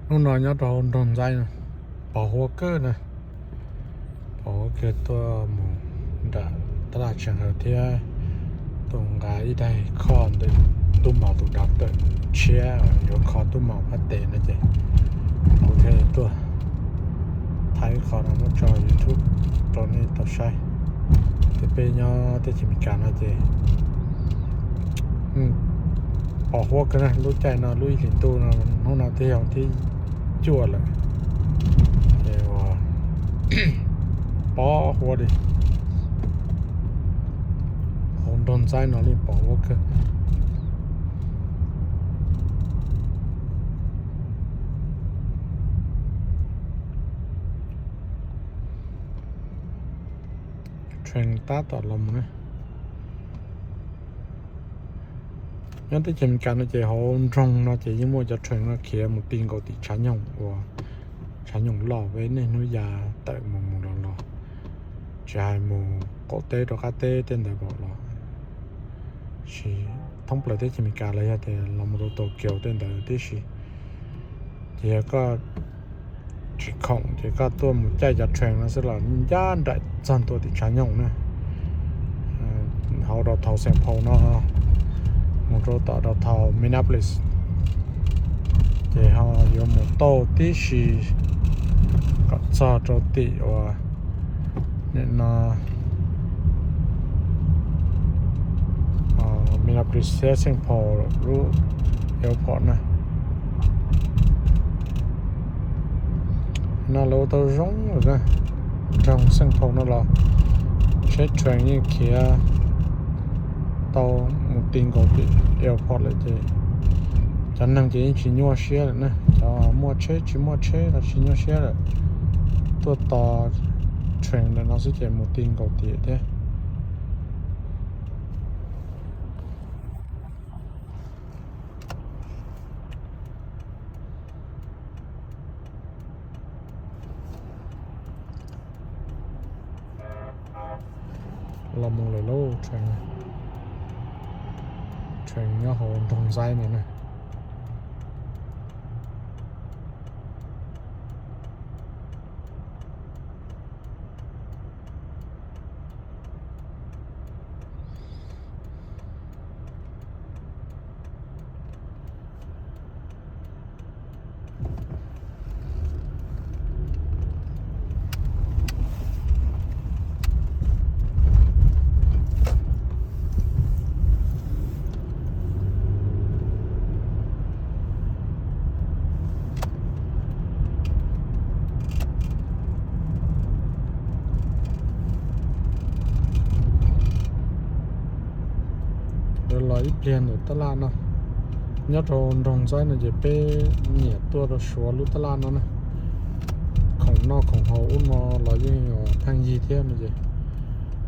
Hnub no nyob rau hauv nroog Ntxaib no, pos huab kawg na, pos huab kawg tuaj mus nram tab laj tseem hawv thiab, tuaj nqa ib daig khoj ntawm tub mos tus dav tawm tshiab yuav kho tub mos phab tes no ces kuv thiaj li tuaj thaij ib qho no muab tso YouTube rau nej tau saib. Ces peb nyob teb chaws Amelikas no ces pos huab kawg na, lub caij no lub ib hlis ntuj no, hnub no twb yog thib cuaj lawm, ces ua pos huab li. Hauv nroog Ntxaib no li pos huab kawg. Train tab tom los mus na. Nyob teb chaws Amelikas no ces hauv nroog no ces yeej muaj cov train no khiav mus ti nkaus tim tshav nyoog uas tshav nyoog loj peb niaj hnub ya tawm mus mus los los, tsis hais mus qaum teb rau qab teb tej ntawd los los, sis thoob plaws teb chaws Amelikas los yog tias los mus rau Tokyo tej ntawd tib si. Ces yog koj tsis khoom ces koj tuaj mus caij cov train no xwb los ncaj nraim txog ntua tim tshav nyoog na, hauv downtown Saint Paul no mus rau tom downtown Minneapolis, ces ho yuav mus tauj tib si kom txog rau tim uas nim no Minneapolis thiab Saint Paul lub airport na. No lawv ua tau zoo lawm na, nroog Saint Paul no los tsheb train yeej khiav tau mus ti nkaus tim airport lawm ces cov neeg ces yeej tsis nyuaj siab lawm na, cov muaj tsheb tsis muaj tsheb los tsis nyuaj siab lawm, tuaj tos train ntawm no xwb ces mus ti nkaus tim thiab. Los mus lawm lauj, train nyob hauv nroog Ntxaib no na. Los ib pliag ntawm tab laj no, nyob rau nroog Ntxaib no ces peb nyiam tuaj rau Suav lub tab laj no na. Khoom noj khoom haus ub no los yeej pheej yig thiab no ces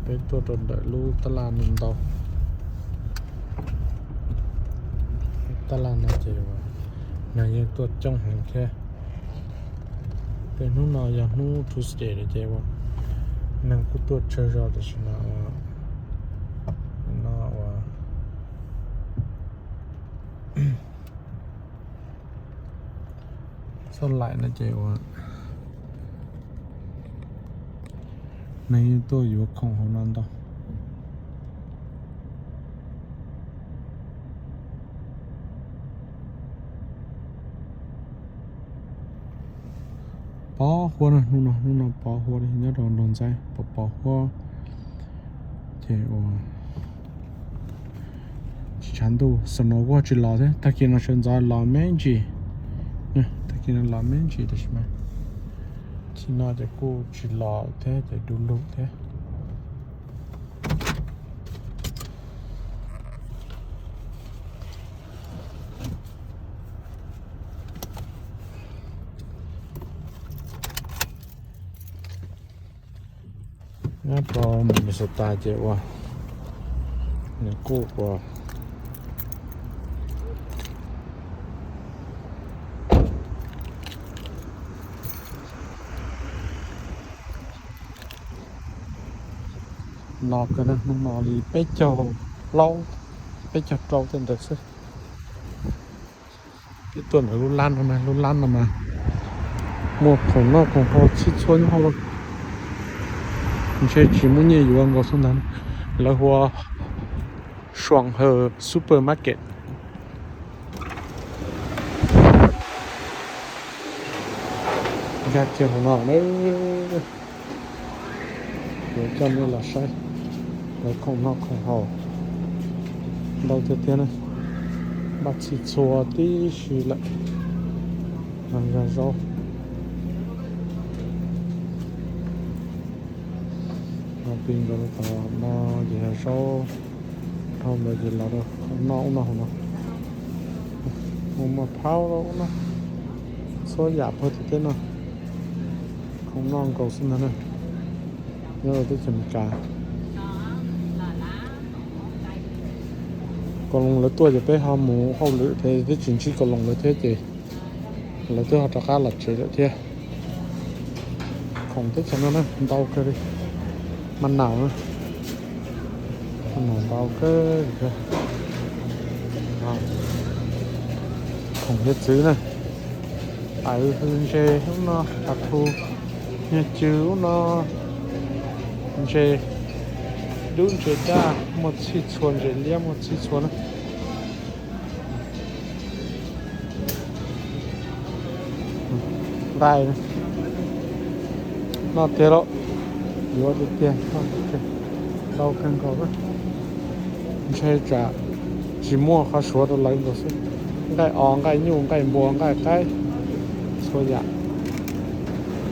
peb tuaj rau ntawm lub tab laj no ntau. Tab laj no ces neeg yeej tuaj coob heev thiab. Tej hnub no yog hnub Tuesday no ces ua neeg kuj tuaj tsawg zog tam sim no ua, no ua txoj laim no ces ua neeg yeej tuaj yuav khoom hauv no ntau. Pos huab na, hnub no, hnub no pos huab li nyob rau nroog Ntxaib pos pos huab. Ces ua tsis tshav ntuj, snow kuj tsis los thiab, tag kis no sawv ntxov los me ntsis, tag kis no los me ntsis tab sis mas tsis no ces kuj tsis los thiab ces du lug thiab. Nyob rau Minnesota ces ua nws kuj ua no kawg na, hnub no li peb caug plaub, peb caug rau tej ntawd xwb. Peb tuaj ntawm lub lab no mas, lub lab no mas Muaj khoom noj khoom haus txhij txhua nyob hauv lawm. Ntshe tsis muaj nyiaj yuav nkaus xwb ntag. Lawv hu ua Suam Hawm Supermarket. Nkag kiag hauv no na, yuav coj nej los saib lawv khoom noj khoom haus ntau tiag tiag na. Npaj txhij txhua tib si lawm. Zog zaub. Pis nkaus rau tom no ces yog zaub, dhau ntawd ces los rau khoom noj ub no hauv no. Mus mas phauj ub no, txhua yam puag tim teb no, khoom noj nkaus xwb ntag na. Nyob rau teb chaws Amelikas, Kaus Loos lawv tuaj ces peb ho mus hauj lwm thiab twb tsis ntsib Kaus Loos lawv thiab ces lawv twb ho rov qab los tsev lawm thiab. Khoom teb chaws no na ntau kawg li. Ma naus, ma naus ntau kawg li thiab. Khoom hiav txwv na, tawv hws ntses ub no, tas thu, nyiaj cw ub no, ntses dub ntses daj, muaj txhij txhua, ntses liab muaj txhij txhua na. Nqaij, noj tiag lauj, yuav tiag tiag, ntau kawg nkaus na. Ntshe tsam tsis muaj qhov suav rau lawv nkaus xwb. Nqaij os, nqaij nyuj, nqaij npua, nqaij qaib, txhua yam.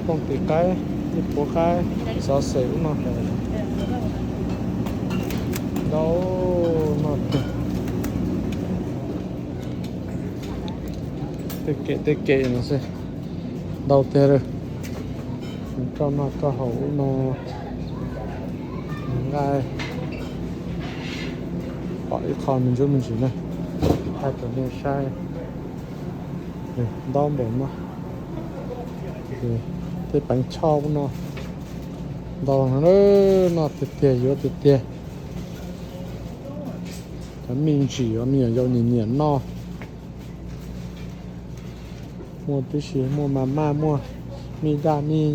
Pooj tim qaib, ib puav qaib, xov xwm ub no, ntau, noj tiag. Tej kem tej kem no xwb, ntau tiag li. Roj noj roj haus ub no, nqaij, pom ib qho me ntsuab me ntsis na, thaij rau nej saib, ntau npaum no. Tej peev choj ub no, ntau, noj tiag tiag, yuav tiag tiag. Cov mij ntsim uas me nyuam yaus nyiam nyiam noj. Muaj tib si, muaj mas maj, muaj mij daj mij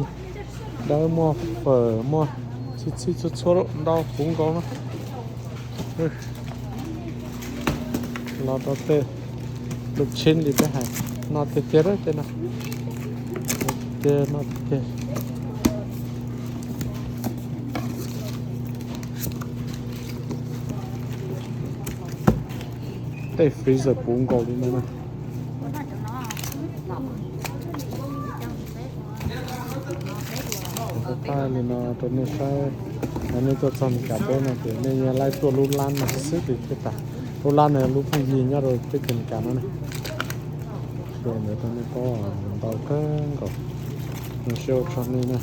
dawb, muaj fawm, muaj txhij txhij txhua txhua ntau puv nkaus no. Los rau tej luv tshib li peb hais, noj tiag tiag tej no, tiag, noj tiag tiag. Tej freezer puv nkaus li no na. Thaij li no rau nej saib, nej tuaj txog Meskas teb no ces nej yuav laib tuaj lub lab no xwb ces thiaj tas. Lub lab no yog lub phooj ywg nyob rau teb chaws Meskas no na. Ntawd rau nej paub, ntau kawg nkaus. Zoo siab ua tsaug nej na.